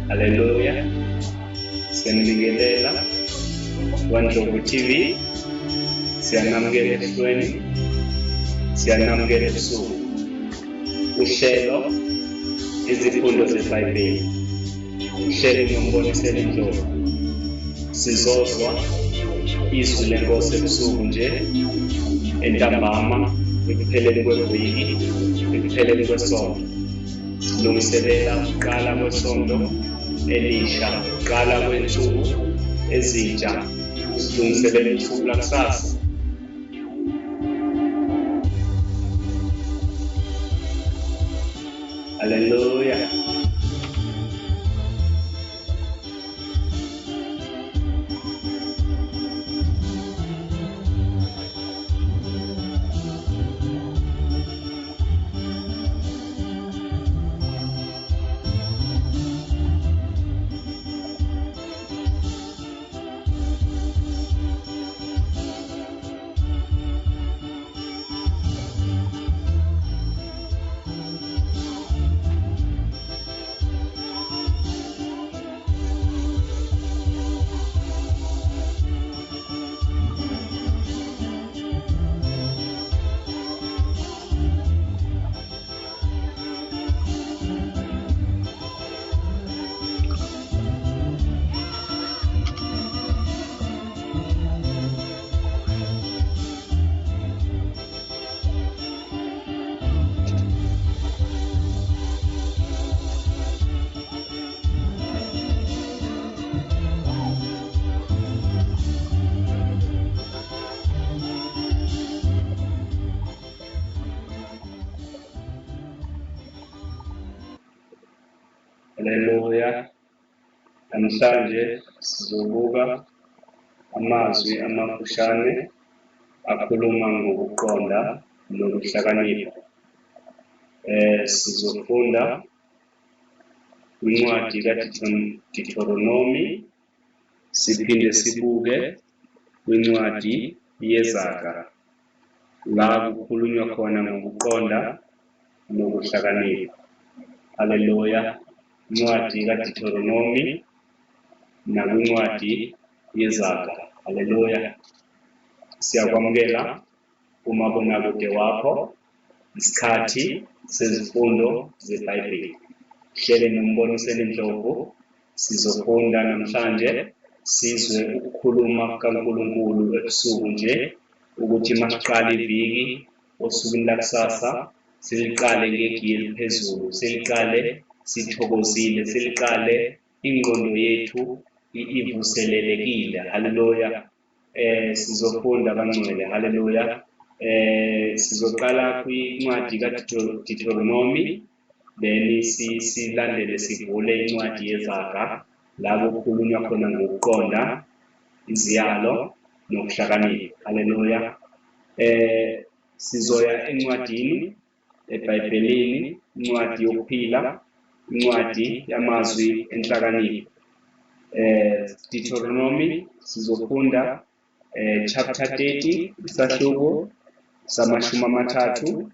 Haleluya. Siyanibingelela kwaNdlovu TV. Siyanamukela ebuhlweni. Siyanamukela ebusuku. Uhlelo izifundo zeBhayibheli. Uhlelo nomboniseli Ndlovu. Sizozwa izwi lenkosi ebusuku nje entambama ekupheleni kweviki ekupheleni kwesonto. Silungiselela ukuqala kwesonto elisha, ukuqala kwensuku ezintsha. Silungiselela usuku lakusasa. Haleluya. Haleluya. Namhlanje sizobuka amazwi amafushane akhuluma ngokuqonda nokuhlakanipha. Sizofunda kwincwadi kaDeuteronomy, siphinde sibuke kwincwadi yeZaga, la kukhulunywa khona ngokuqonda nokuhlakanipha. Haleluya. Incwadi kaDeuteronomy nakwincwadi yeZaga. Haleluya. Siyakwamukela kumabonakude wakho, isikhathi sezifundo zeBhayibheli. Hlele noMboniseni Ndlovu. Sizofunda namhlanje sizwe ukukhuluma kukaNkulunkulu ebusuku nje, ukuthi masiqala iviki osukwini lakusasa siliqale ngegiya eliphezulu, siliqale sithokozile, siliqale ingqondo yethu ivuselelekile. Haleluya. Sizofunda abangcwele. Haleluya. Sizoqala kwincwadi kaDeuteronomy, then silandele sivule incwadi yeZaga, la kukhulunywa khona ngokuqonda iziyalo nokuhlakanipha. Haleluya. Sizoya encwadini eBhayibhelini, incwadi yokuphila, incwadi yamazwi enhlakanipho. Deuteronomy sizofunda chapter 30, isahluko samashumi amathathu.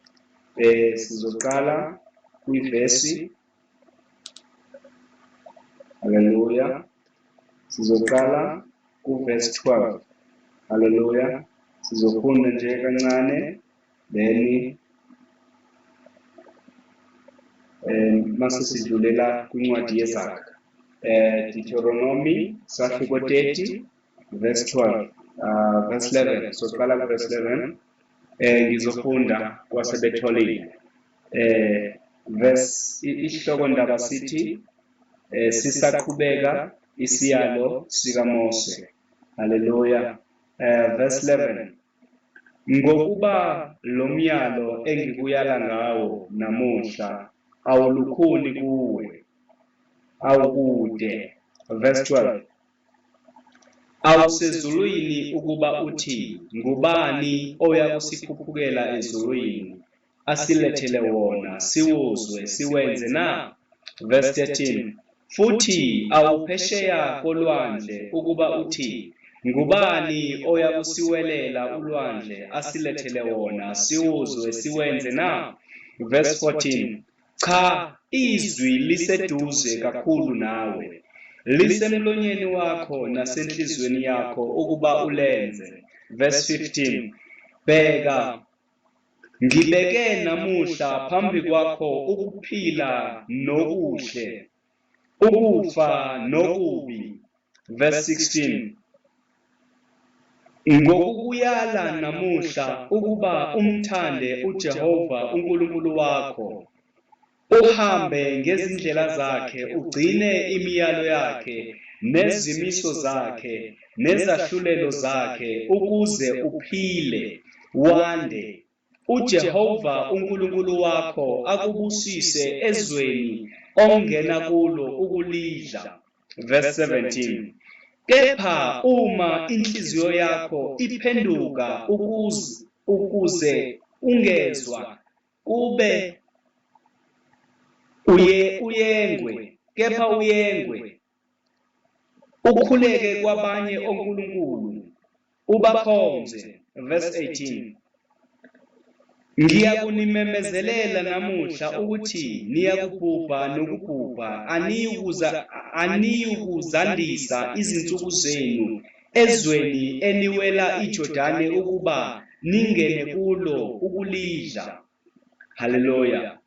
Sizoqala kwivesi, haleluya, sizoqala kuverse 12. Haleluya. Sizofunda nje kancane, then mase sidlulela kwincwadi yeZaga. Deuteronomy sahluko 30 verse 12, verse 11. Soqala ku verse 11. Ngizofunda kwasebetholile. Verse isihloko ndaba sithi sisaqhubeka isiyalo sikaMose. Haleluya. Verse 11. Ngokuba lo myalo engikuyala ngawo namuhla awulukhuni kuwe, awukude. Verse 12. Awusezulwini ukuba uthi, ngubani oya kusikhuphukela ezulwini asilethele wona, siwuzwe, siwenze na? Verse 13. Futhi awuphesheya kolwandle ukuba uthi, ngubani oya kusiwelela ulwandle asilethele wona, siwuzwe, siwenze na? Verse 14. Cha, Izwi liseduze kakhulu nawe, lisemlonyeni wakho nasenhliziyweni yakho ukuba ulenze. Verse 15. Bheka, ngibeke namuhla phambi kwakho ukuphila nokuhle, ukufa nokubi. Verse 16. Ngokukuyala namuhla ukuba umthande uJehova uNkulunkulu wakho, uhambe ngezindlela zakhe, ugcine imiyalo yakhe nezimiso zakhe nezahlulelo zakhe, ukuze uphile wande. uJehova uNkulunkulu wakho akubusise ezweni ongena kulo ukulidla. Verse 17. Kepha uma inhliziyo yakho iphenduka ukuze ungezwa, kube uyengwe, kepha uyengwe, ukhuleke kwabanye onkulunkulu, ubakhonze. Verse 18. Ngiyakunimemezelela namuhla ukuthi niyakubhubha nokubhubha, aniyukuzandisa izinsuku zenu ezweni eniwela iJordani ukuba ningene kulo ukulidla. Haleluya.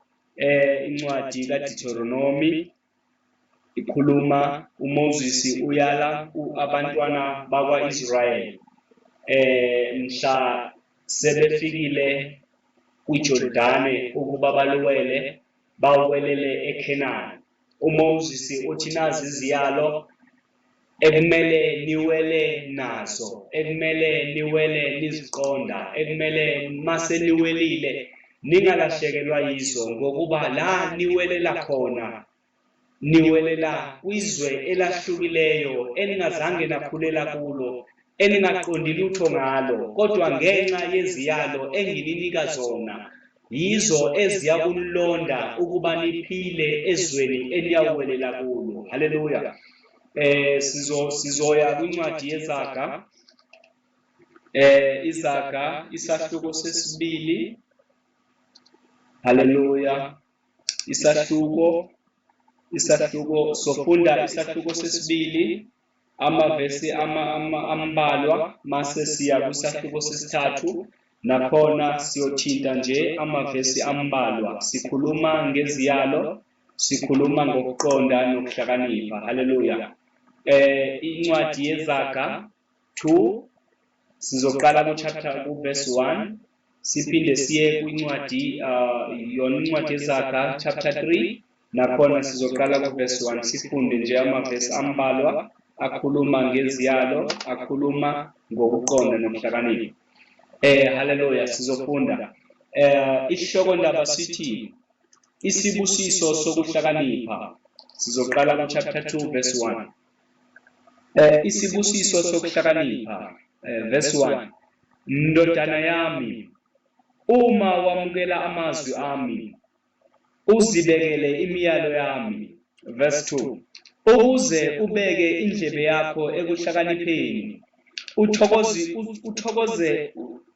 Incwadi kaDeuteronomy ikhuluma, uMoses uyala abantwana bakwa-Israyeli mhla sebefikile kwiJordani ukuba baluwele, bawelele eKhenani. uMoses uthi nazi iziyalo ekumele niwele nazo, ekumele niwele niziqonda, ekumele mase niwelile ningalahlekelwa yizo, ngokuba la niwelela khona niwelela kwizwe elahlukileyo eningazange nakhulela kulo, eningaqondi lutho ngalo, kodwa ngenxa yeziyalo engininika zona, yizo eziyakunilonda ukuba niphile ezweni eniyawelela kulo. Haleluya. Sizoya kwincwadi yeZaga. Izaga isahluko sesibili. Haleluya. Isahluko sofunda isahluko sesibili, amavesi ambalwa, mase siya kwisahluko sesithathu, nakhona siyothinta nje amavesi ambalwa. Sikhuluma ngeziyalo, sikhuluma ngokuqonda nokuhlakanipha. Haleluya. Incwadi yeZaga 2, sizoqala ku chapter ku verse 1, siphinde siye kwincwadi yona incwadi yeZaga chapter 3, nakhona sizoqala ku verse 1, sifunde nje amavesi ambalwa akhuluma ngeziyalo, akhuluma ngokuqonda nokuhlakanipha. Haleluya, sizofunda. Isihloko ndaba sithi isibusiso sokuhlakanipha. Sizoqala ku chapter 2 verse 1. Isibusiso sokuhlakanipha, verse 1. Ndodana yami, uma wamukela amazwi ami, uzibekele imiyalo yami. Verse 2. Ukuze ubeke indlebe yakho ekuhlakanipheni, uthokoze,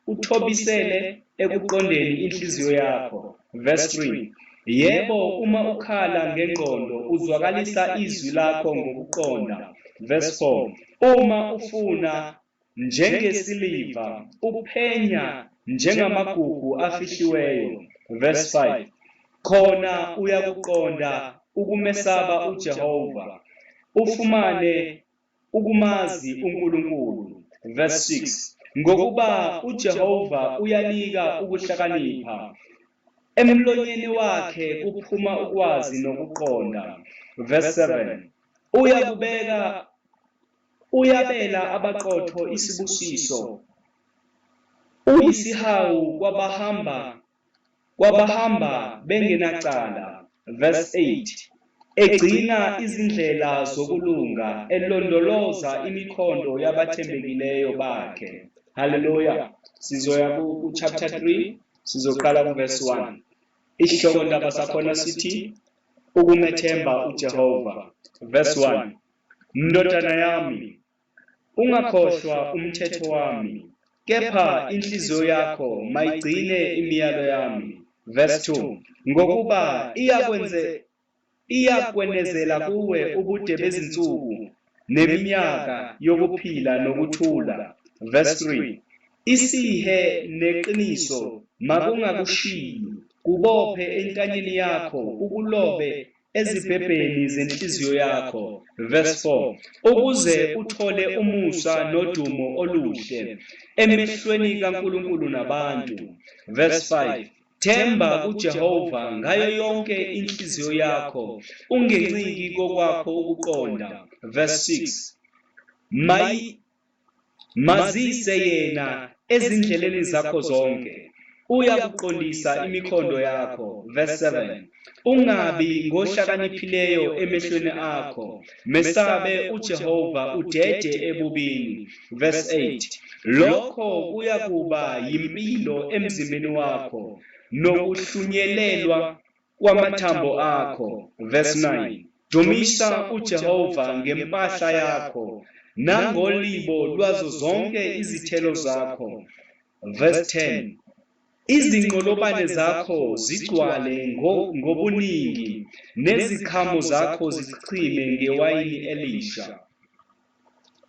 uthobisele ekuqondeni inhliziyo yakho. Verse 3. Yebo, uma ukhala ngengqondo, uzwakalisa izwi lakho ngokuqonda. Verse 4. Uma ufuna njengesiliva, uphenya njengamagugu afihliweyo. Verse 5. Khona uyakuqonda ukumesaba uJehova, ufumane ukumazi uNkulunkulu. Verse 6. Ngokuba uJehova uyanika ukuhlakanipha, emlonyeni wakhe kuphuma ukwazi nokuqonda. Verse 7. Uyabela abaqotho isibusiso, uyisihawu kwabahamba bengenacala. Verse 8. Egcina izindlela zokulunga, elondoloza imikhondo yabathembekileyo bakhe. Haleluya. Sizoya ku chapter 3, sizoqala ku verse 1. Isihloko ndaba sakhona sithi ukumethemba uJehova. Verse 1. Ndodana yami, ungakhohlwa umthetho wami, kepha inhliziyo yakho mayigcine imiyalo yami. Verse 2. Ngokuba Iyakwenezela kuwe ubude bezinsuku neminyaka yokuphila nokuthula. Verse 3. Isihe neqiniso makungakushiyi, kubophe entanyeni yakho, ukulobe ezibhebheni zenhliziyo yakho. Verse 4. Ukuze uthole umusa nodumo oluhle emehlweni kaNkulunkulu nabantu. Verse 5. Themba kuJehova ngayo yonke inhliziyo yakho, ungenciki kokwakho ukuqonda. Verse 6. Mazise yena ezindleleni zakho zonke, uyakuqondisa imikhondo yakho. Verse 7. Ungabi ngohlakaniphileyo emehlweni akho, mesabe uJehova udede ebubini. Verse 8. Lokho kuyakuba yimpilo emzimbeni wakho nokuhlunyelelwa kwamathambo akho. Verse 9. Dumisa uJehova ngempahla yakho nangolibo lwazo zonke izithelo zakho. Verse 10. Izinqolobane zakho zigcwale ngobuningi, nezikhamo zakho zichichime ngewayini elisha.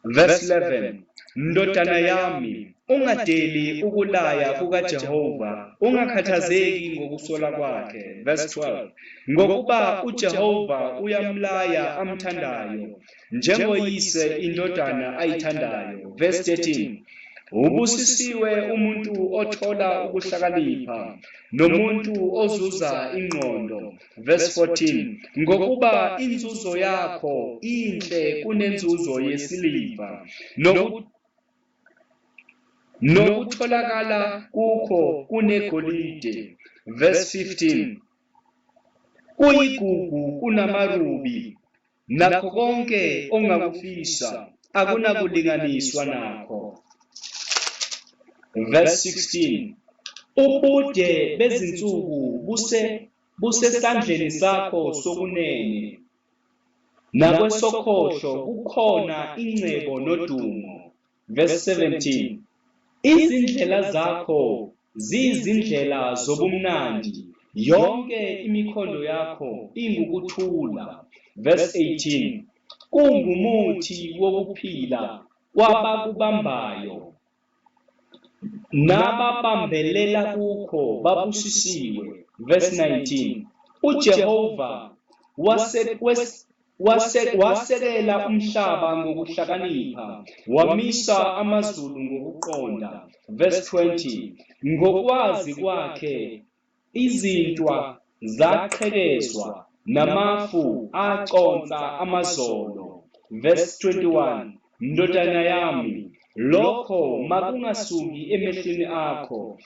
Verse 11. Ndodana yami, ungadeli ukulaya kukaJehova, ungakhathazeki ngokusola kwakhe. Verse 12. Ngokuba uJehova uyamlaya amthandayo, njengoyise indodana ayithandayo. Verse 13. Ubusisiwe umuntu othola ukuhlakanipha, nomuntu ozuza ingqondo. Verse 14. Ngokuba inzuzo yakho inhle kunenzuzo yesiliva, nokutholakala kukho kunegolide. Verse 15. Kuyigugu kunamarubi, nakho konke ongakufisa akunakulinganiswa nakho. Verse 16. Ubude bezinsuku busesandleni sakho sokunene, nakwesokhohlo kukhona ingcebo nodumo. Verse 17. Izindlela zakho ziyizindlela zobumnandi, yonke imikhondo yakho ingukuthula. Verse 18. Kungumuthi wokuphila kwabakubambayo, nababambelela kukho babusisiwe. Verse 19. uJehova wasekela umhlaba ngokuhlakanipha, wamisa amazulu ngokuqonda. Verse 20. Ngokwazi kwakhe izintwa zaqhekezwa, namafu aconsa amazolo. Verse 21. Ndodana yami, lokho makungasuki emehlweni akho,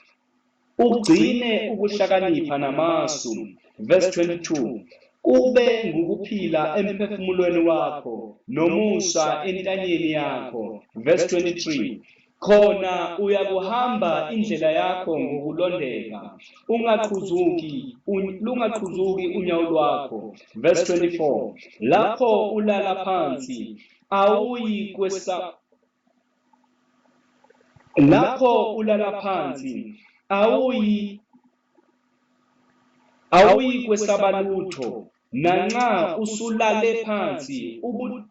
ugcine ukuhlakanipha namasu. Verse 22. Kube ngukuphila emphefumulweni wakho, nomusa entanyeni yakho. Verse 23. Khona uyakuhamba indlela yakho ngokulondeka, lungaqhuzuki unyawo lwakho. Verse 24. Lapho ulala phansi, awuyikwesaba lutho, nanxa usulale phansi,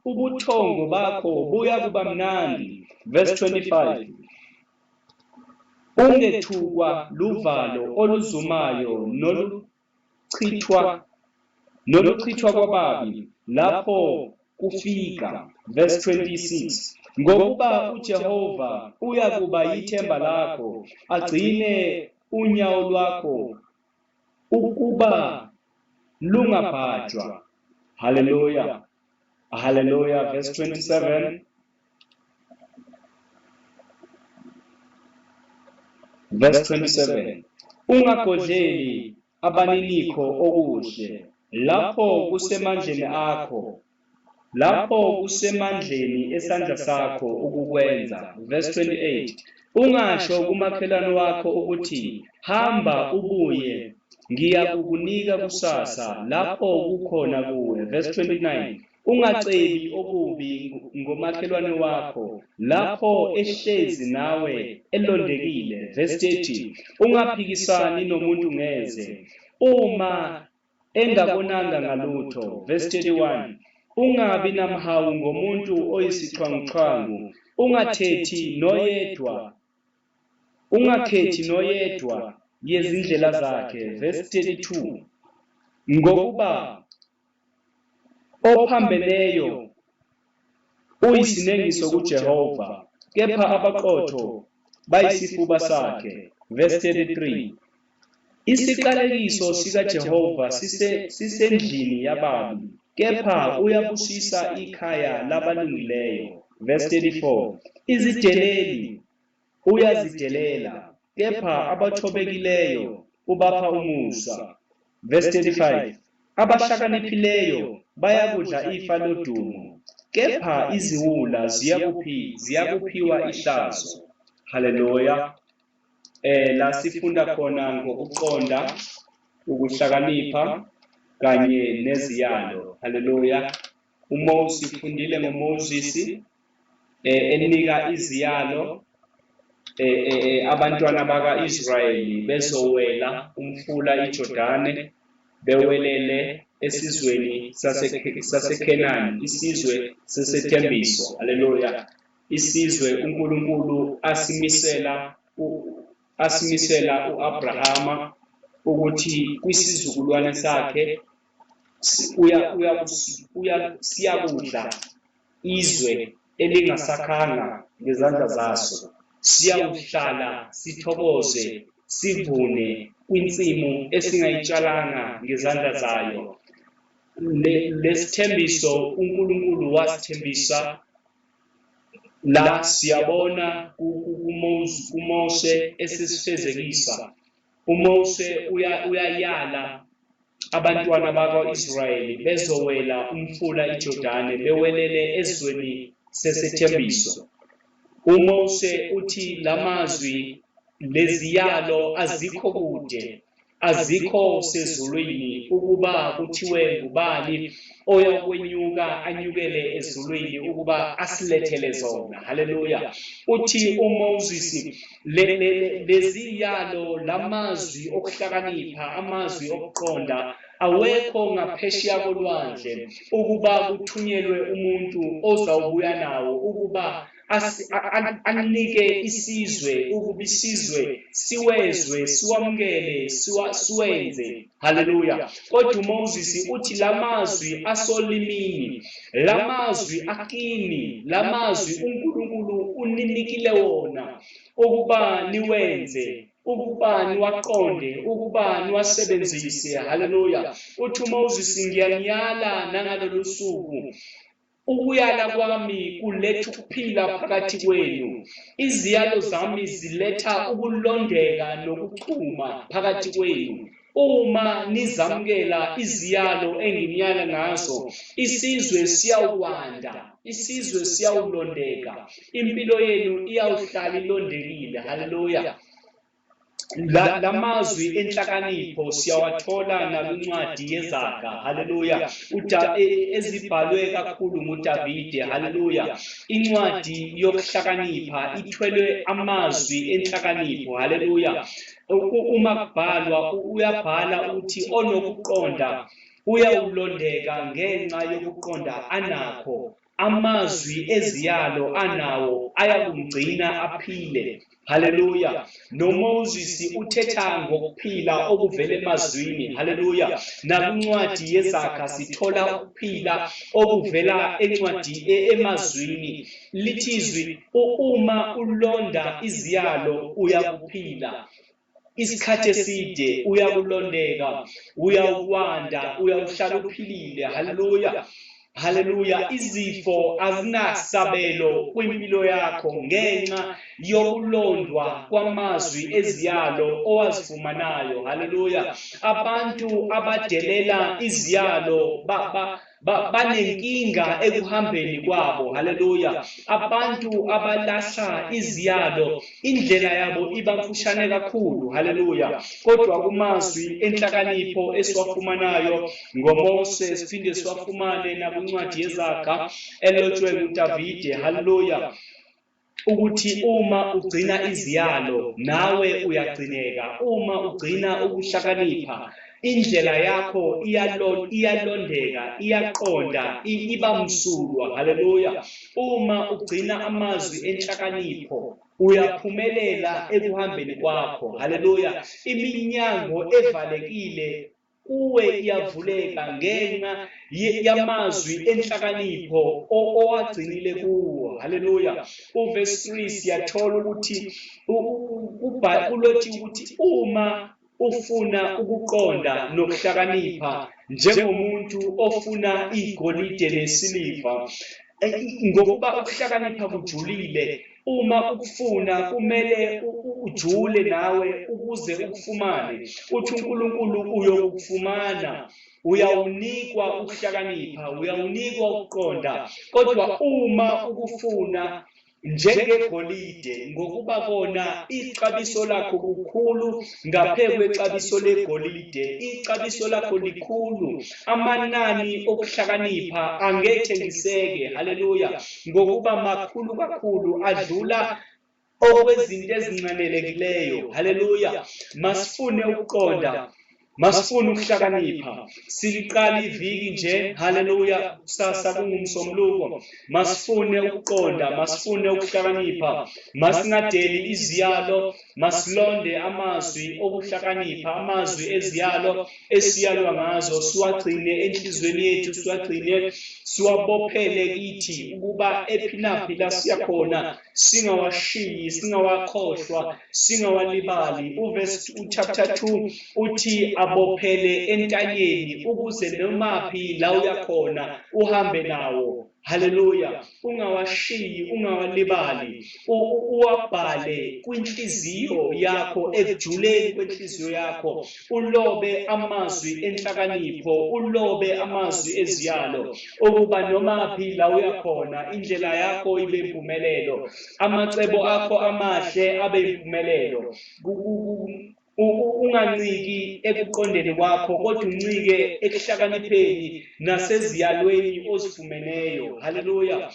ubuthongo bakho buyakuba mnandi. Verse 25. Ungethukwa luvalo oluzumayo noluchithwa kwababi lapho kufika. Verse 26. Ngokuba uJehova uyakuba yithemba lakho, agcine unyawo lwakho ukuba lungabhajwa. Hallelujah. Hallelujah. Verse 27. Verse 27. Ungagodleli abaniniko okuhle, lapho kusemandleni akho, lapho kusemandleni esandla sakho ukukwenza. Verse 28. Ungasho kumakhelwane wakho ukuthi, hamba ubuye, ngiyakukunika kusasa, lapho kukhona kuwe. Verse 29. Ungacebi okubi ngomakhelwane wakho, lapho ehlezi nawe elondekile. Verse 30. Ungaphikisani nomuntu ngeze, uma engakonanga ngalutho. Verse 31, ungabi namhawu ngomuntu oyisixhwanguxhwangu, ungathethi noyedwa, ungakhethi noyedwa yezindlela zakhe. Verse 32, ngokuba ophambeneyo uyisinengiso kuJehova, kepha abaqotho bayisifuba sakhe. Verse 33, isiqalekiso sikaJehova sisendlini yababi, kepha uyabusisa ikhaya labalungileyo. Verse 34, izideleli uyazidelela, kepha abathobekileyo ubapha umusa. Verse 35, abahlakaniphileyo bayakudla ifa lodumo, kepha iziwula ziyakuphiwa ihlazo. Haleluya. La sifunda khona ngokuqonda, ukuhlakanipha kanye neziyalo. Haleluya. uMose, ufundile ngoMoses enika iziyalo abantwana baka-Israyeli bezowela umfula iJordane, bewelele esizweni saseKhenani, isizwe sesethembiso. Haleluya. Isizwe uNkulunkulu asimisela uAbrahama ukuthi kwisizukulwane sakhe siyakudla izwe elingasakhanga ngezandla zaso, siyawuhlala sithokoze sivune kwinsimu esingayitshalanga ngezandla zayo. Lesithembiso uNkulunkulu wasithembisa la, siyabona kuMose esisifezekisa. uMose uyayala abantwana bakwa-Israyeli bezowela umfula iJordane, bewelele ezweni sesethembiso. uMose uthi lamazwi, leziyalo azikho kude, azikho sezulwini, ukuba kuthiwe ngubani oyakwenyuka anyukele ezulwini ukuba asilethele zona. Haleluya. Uthi uMoses, leziyalo, lamazwi okuhlakanipha, amazwi okuqonda awekho ngaphesheya kolwandle ukuba kuthunyelwe umuntu ozawubuya nawo ukuba anike isizwe, ukuba isizwe siwezwe, siwamukele, siwenze. Haleluya. Kodwa uMoses uthi lamazwi asolimini, lamazwi akini, lamazwi uNkulunkulu uninikile wona ukuba niwenze, ukuba niwaqonde, ukuba niwasebenzise. Haleluya. Uthi uMoses, ngiyaniyala nangalolu suku, ukuyala kwami kuletha ukuphila phakathi kwenu, iziyalo zami ziletha ukulondeka nokuchuma phakathi kwenu. Uma nizamukela iziyalo enginiyala ngazo, isizwe siyawukwanda, isizwe siyawulondeka, impilo yenu iyawuhlala ilondekile. Haleluya. Lamazwi enhlakanipho siyawathola nakwincwadi yeZaga. Haleluya. Ezibhalwe kakhulu nguDavide. Haleluya. Incwadi yokuhlakanipha ithwelwe amazwi enhlakanipho. Haleluya. Uma kubhalwa uyabhala uthi onokuqonda uyawulondeka ngenxa yokuqonda anakho. Amazwi eziyalo anawo ayakumgcina aphile. Haleluya. NoMoses uthetha ngokuphila okuvela emazwini. Haleluya. Nakuncwadi yeZaga sithola ukuphila okuvela encwadi emazwini. Lithi izwi, uma ulonda iziyalo uyakuphila isikhathi eside, uyakulondeka, uyawukwanda, uyawuhlala uphilile. Haleluya. Haleluya. Izifo azinasabelo kwimpilo yakho ngenxa yokulondwa kwamazwi eziyalo owazifumanayo. Haleluya. Abantu abadelela iziyalo banenkinga ekuhambeni kwabo. Haleluya. Abantu abalahla iziyalo, indlela yabo iba mfushane kakhulu. Haleluya. Kodwa kumazwi enhlakanipho esiwafumanayo ngoMose, siphinde siwafumane nakwincwadi yeZaga elotshwe nguDavide. Haleluya. Ukuthi uma ugcina iziyalo nawe uyagcineka, uma ugcina ukuhlakanipha, Indlela yakho iyalondeka, iyaqonda, iba msulwa. Haleluya. Uma ugcina amazwi enhlakanipho, uyaphumelela ekuhambeni kwakho. Haleluya. Iminyango evalekile kuwe iyavuleka ngenxa yamazwi enhlakanipho owagcinile kuwo. Haleluya. Uverse 3 siyathola ukuthi kulotshiwe ukuthi uma ufuna ukuqonda nokuhlakanipha njengomuntu ofuna igolide nesiliva, ngokuba ukuhlakanipha kujulile, uma ukufuna kumele ujule nawe ukuze ukufumane. Uthi uNkulunkulu uyokufumana, uyawunikwa ukuhlakanipha, uyawunikwa ukuqonda, kodwa uma ukufuna njengegolide, ngokuba kona ixabiso lakho kukhulu ngaphezu kwexabiso legolide, ixabiso lakho likhulu, amanani okuhlakanipha angethengiseke. Haleluya. Ngokuba makhulu kakhulu, adlula okwezinto ezincanelekileyo. Haleluya. Masifune ukuqonda, masifune ukuhlakanipha. Siliqala iviki nje, haleluya, kusasa kungumsombuluko. Masifune ukuqonda, masifune ukuhlakanipha, masingadeli iziyalo, masilonde amazwi okuhlakanipha, amazwi eziyalo esiyalwa ngazo, siwagcine enhliziyweni yethu, siwagcine, siwabophele kithi, ukuba ephinaphi la siyakhona singawashiyi, singawakhohlwa, singawalibali. Uverse chapter 2 uthi abophele entanyeni ukuze nomaphi la uyakhona uhambe nawo. Haleluya. Ungawashiyi, ungawalibali, uwabhale kwinhliziyo yakho, ekujuleni kwenhliziyo yakho, ulobe amazwi enhlakanipho, ulobe amazwi eziyalo, ukuba nomaphi la uyakhona indlela yakho ibe impumelelo, amacebo akho amahle abe impumelelo. Unganciki ekuqondeni kwakho, kodwa uncike ekuhlakanipheni naseziyalweni ozifumeneyo. Haleluya.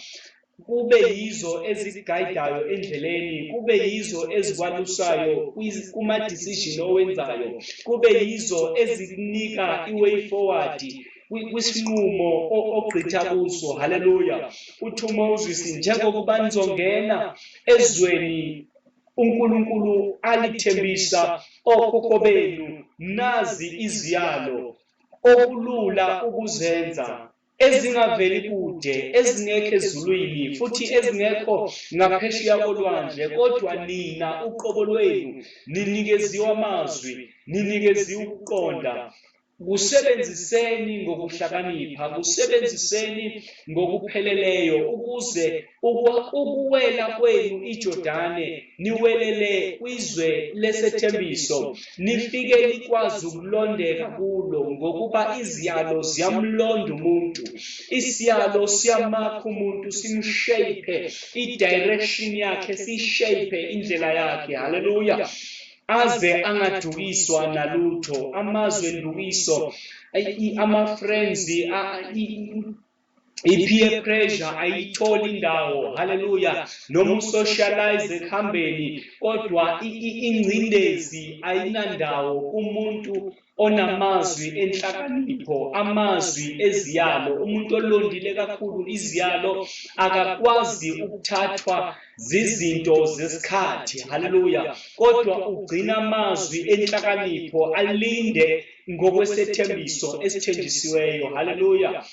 Kube yizo ezikugayidayo endleleni, kube yizo ezikwalusayo kuma-decision owenzayo, kube yizo ezikunika i-way forward kwisinqumo ogqitha kuso. Haleluya. Uthi uMoses, njengokuba nizongena ezweni uNkulunkulu alithembisa okhokho benu, nazi iziyalo okulula ukuzenza, ezingaveli kude, ezingekho ezulwini, futhi ezingekho ngaphesheya kolwandle, kodwa nina uqobo lwenu ninikeziwe amazwi, ninikeziwe ukuqonda. Kusebenziseni ngokuhlakanipha, kusebenziseni ngokupheleleyo, ukuze ukuwela kwenu iJordane niwelele kwizwe lesethembiso, nifike nikwazi ukulondeka kulo, ngokuba iziyalo ziyamlonda umuntu. Isiyalo siyamakha umuntu, simshape i-direction yakhe, sishape indlela yakhe. Haleluya. Aze angadukiswa nalutho. Amazwi endukiso, ama-friends, i-peer pressure ayitholi indawo. Haleluya. Noma usocialize ekuhambeni, kodwa ingcindezi ayinandawo kumuntu onamazwi enhlakanipho, amazwi eziyalo. Umuntu olondile kakhulu iziyalo akakwazi ukuthathwa zizinto zesikhathi. Haleluya. Kodwa ugcina amazwi enhlakanipho, alinde ngokwesethembiso esithenjisiweyo. Haleluya.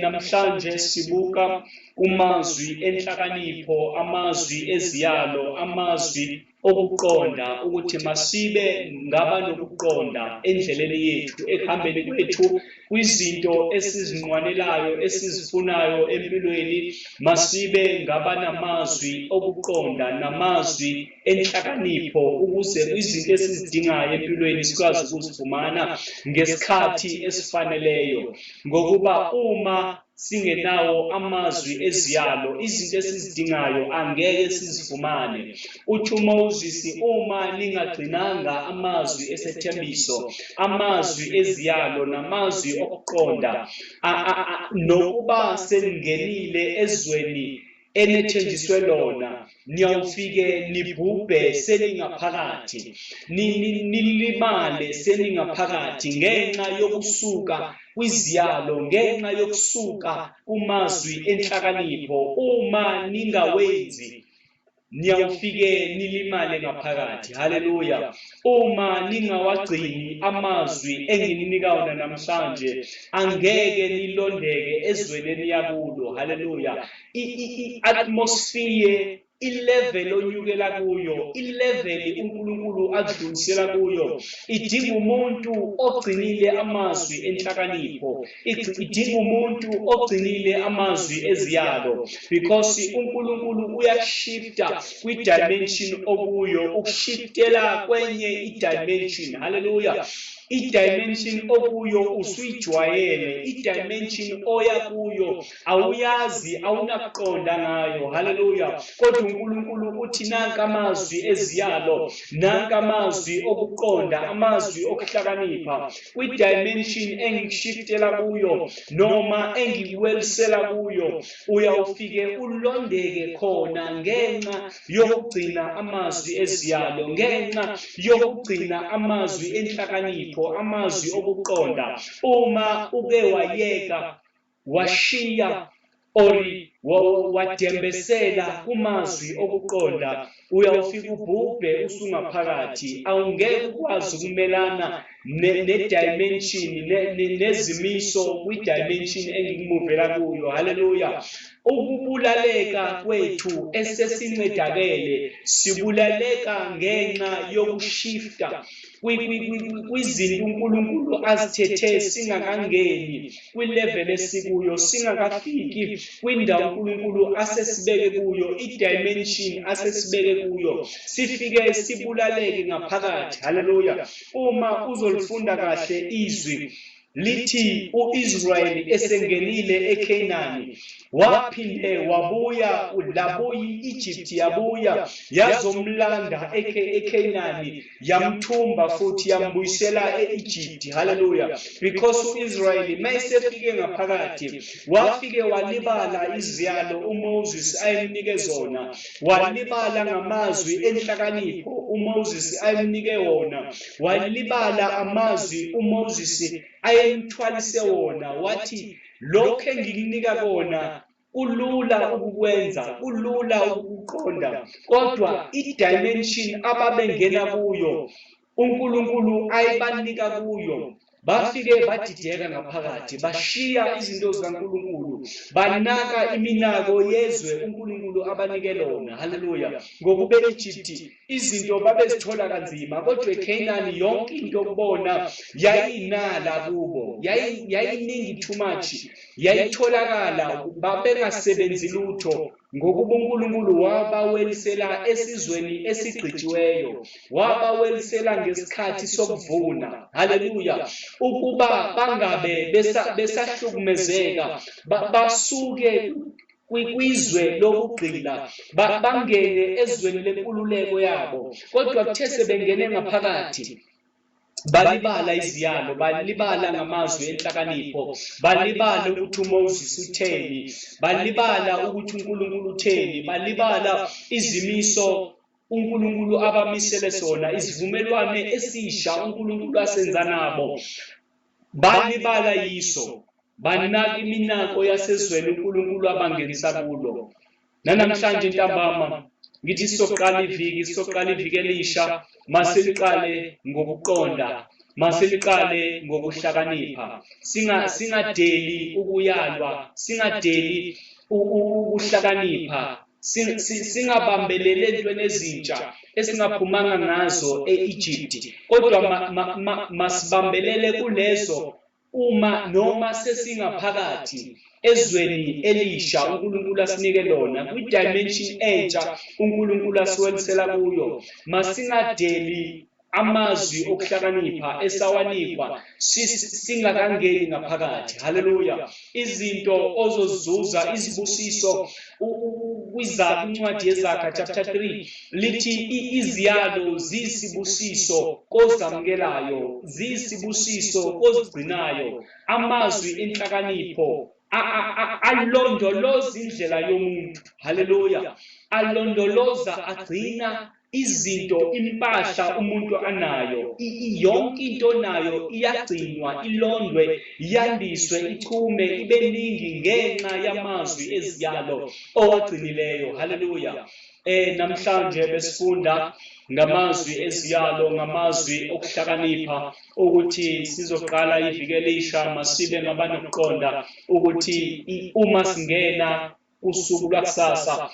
Namhlanje sibuka kumazwi enhlakanipho, amazwi eziyalo, amazwi okuqonda, ukuthi masibe ngaba nokuqonda endleleni yethu, ekuhambeni kwethu, kwizinto esizinqwanelayo, esizifunayo empilweni. Masibe ngabanamazwi okuqonda namazwi enhlakanipho, ukuze izinto esizidingayo empilweni sikwazi ukuzifumana ngesikhathi esifaneleyo. Ngokuba uma singenawo amazwi eziyalo, izinto esizidingayo angeke sizifumane. Uthi uMoses, uma ningagcinanga amazwi esethembiso, amazwi eziyalo namazwi okuqonda, nokuba seningenile ezweni enethenjiswe lona, niyawufike nibhubhe seningaphakathi, nilimale seningaphakathi ngenxa yokusuka kwiziyalo, ngenxa yokusuka kumazwi enhlakanipho. Uma ningawenzi niyawufike nilimale ngaphakathi. Haleluya. Uma ningawagcini amazwi engininika wona namhlanje, angeke nilondeke ezweni eniya kulo. Haleluya. I-atmosphere, ilevel onyukela kuyo, ilevel uNkulunkulu akudlulisela kuyo, idinga umuntu ogcinile amazwi enhlakanipho, idinga umuntu ogcinile amazwi eziyalo, because uNkulunkulu uyakushifta kwi-dimension okuyo, ukushiftela kwenye i-dimension. Haleluya. I-dimension okuyo usuyijwayele, i-dimension oya kuyo awuyazi, awunakuqonda ngayo. Haleluya. Kodwa uNkulunkulu uthi nanka amazwi eziyalo, nanka amazwi okuqonda, amazwi okuhlakanipha kwi-dimension engikushiftela kuyo noma engikuwelisela kuyo, uyawufike ulondeke khona ngenxa yokugcina amazwi eziyalo, ngenxa yokugcina amazwi enhlakanipho, amazwi okuqonda. Uma uke wayeka, washiya or wadembesela kumazwi okuqonda, uyawufika ubhubhe usungaphakathi. Awungeke ukwazi ukumelana ne-dimension nezimiso kwi-dimension engikumuvela kuyo. Haleluya. Ukubulaleka kwethu esesincedakele, sibulaleka ngenxa yokushifta kwizinto uNkulunkulu azithethe singakangeni kwilevel esikuyo, singakafiki kwindawo uNkulunkulu asesibeke kuyo, i-dimension asesibeke kuyo, sifike sibulaleke ngaphakathi. Haleluya. Uma uzolifunda kahle izwi, lithi uIsrayeli esengenile eKhenani waphinde wabuya, labuya iEgypt, yabuya yazomlanda eKhenani, yamthumba futhi yambuyisela eEgypt. Haleluya. Because uIsrayeli mayesefike ngaphakathi wafike walibala iziyalo uMoses ayemnike zona, walibala ngamazwi enhlakanipho uMoses ayemnike wona, walibala amazwi uMoses ayemthwalise wona, wathi lokho engikunika kona kulula ukukwenza, kulula ukuqonda, kodwa i-dimension ababengena kuyo uNkulunkulu ayibanika kuyo, bafike badideka ngaphakathi, bashiya izinto zikaNkulunkulu, banaka iminako yezwe uNkulunkulu abanike lona. Haleluya. Ngokuba e-Egypt izinto babezithola kanzima, kodwa eKhenani yonke into kubona yayinala kubo, yayiningi too much, yayitholakala, babengasebenzi lutho, ngokuba uNkulunkulu wabawelisela esizweni esigqitshiweyo, wabawelisela ngesikhathi sokuvuna. Haleluya. Ukuba bangabe besahlukumezeka, basuke kwizwe lokugqila, bangene ezweni lenkululeko yabo. Kodwa kuthe sebengene ngaphakathi balibala iziyalo, balibala ngamazwi enhlakanipho, balibala ukuthi uMoses utheni, balibala ukuthi uNkulunkulu utheni, balibala izimiso uNkulunkulu abamisele sona, isivumelwane esisha uNkulunkulu asenza nabo, balibala yiso, banaka iminako yasezweni uNkulunkulu abangenisa kulo. Nanamhlanje ntambama ngithi sizoqala iviki, sizoqala iviki elisha, masiliqale ngokuqonda, masiliqale ngokuhlakanipha, singadeli ukuyalwa, singadeli ukuhlakanipha, singabambeleli entweni ezintsha esingaphumanga ngazo e-Egypt, kodwa masibambelele kulezo uma noma sesingaphakathi ezweni elisha uNkulunkulu asinike lona, kwi-dimension entsha uNkulunkulu asiwelisela kuyo. Masingadeli amazwi okuhlakanipha esawanikwa singakangeni ngaphakathi. Haleluya. Izinto ozozuza, izibusiso kwincwadi yeZaga chapter 3 lithi iziyalo ziyisibusiso kozamukelayo, ziyisibusiso kozigcinayo. Amazwi enhlakanipho Alondoloza indlela yomuntu. Haleluya. Alondoloza, agcina izinto, impahla umuntu anayo. Yonke into onayo iyagcinwa, ilondwe, yandiswe, ichume, ibe ningi ngenxa yamazwi eziyalo owagcinileyo. Haleluya. Namhlanje besifunda ngamazwi eziyalo, ngamazwi okuhlakanipha, ukuthi sizoqala iviki elisha, masibe ngabanokuqonda ukuthi uma singena usuku lwakusasa,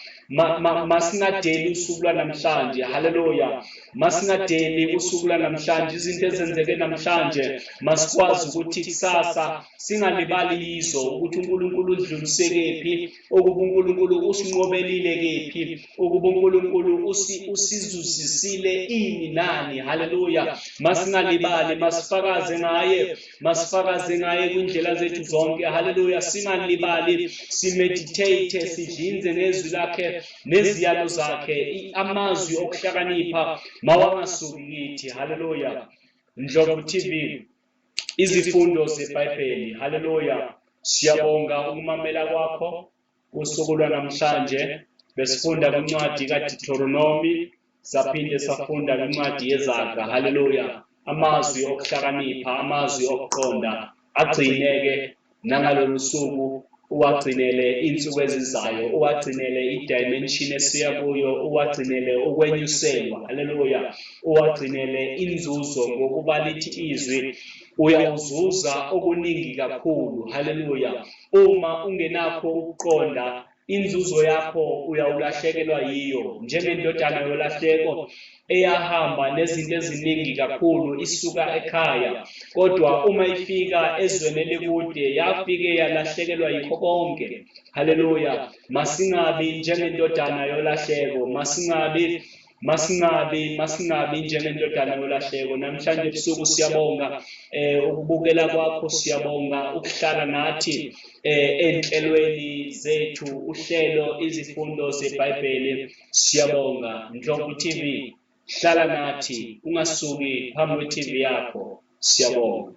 masingadeli usuku lwanamhlanje. Haleluya. Masingadeli usuku lwanamhlanje, izinto ezenzeke namhlanje masikwazi ukuthi kusasa singalibali yizo, ukuthi uNkulunkulu udlulise kephi, ukuba uNkulunkulu usinqobelile kephi, ukuba uNkulunkulu usizuzisile ini nani. Haleluya. Masingalibali, masifakaze ngaye, masifakaze ngaye kwindlela zethu zonke. Haleluya. Singalibali, simeditate, sidlinze ngezwi lakhe neziyalo zakhe. Amazwi okuhlakanipha mawangasuki kithi. Haleluya. Ndlovu TV, izifundo zeBhayibheli. Haleluya. Siyabonga ukumamela kwakho usuku lwanamhlanje. Besifunda kwincwadi kaDeuteronomy, saphinde safunda kwincwadi yeZaga. Haleluya. Amazwi okuhlakanipha, amazwi okuqonda, agcineke nangalolu suku, uwagcinele insuku ezizayo, uwagcinele i-dimension esiya kuyo, uwagcinele ukwenyuselwa. Haleluya. Uwagcinele inzuzo, ngokuba lithi izwi uyawuzuza okuningi kakhulu. Haleluya. Uma ungenakho ukuqonda, inzuzo yakho uyawulahlekelwa yiyo, njengendodana yolahleko eyahamba nezinto eziningi kakhulu isuka ekhaya, kodwa uma ifika ezweni elikude yafike yalahlekelwa yikho konke. Haleluya. Masingabi njengendodana yolahleko, masingabi masingabi masingabi njengendodana yolahleko. Namhlanje ebusuku siyabonga ukubukela kwakho, siyabonga ukuhlala nathi enhlelweni zethu, uhlelo izifundo zeBhayibheli. Siyabonga. Ndlovu TV, hlala nathi, ungasuki phambi kwe-TV yakho. Siyabonga.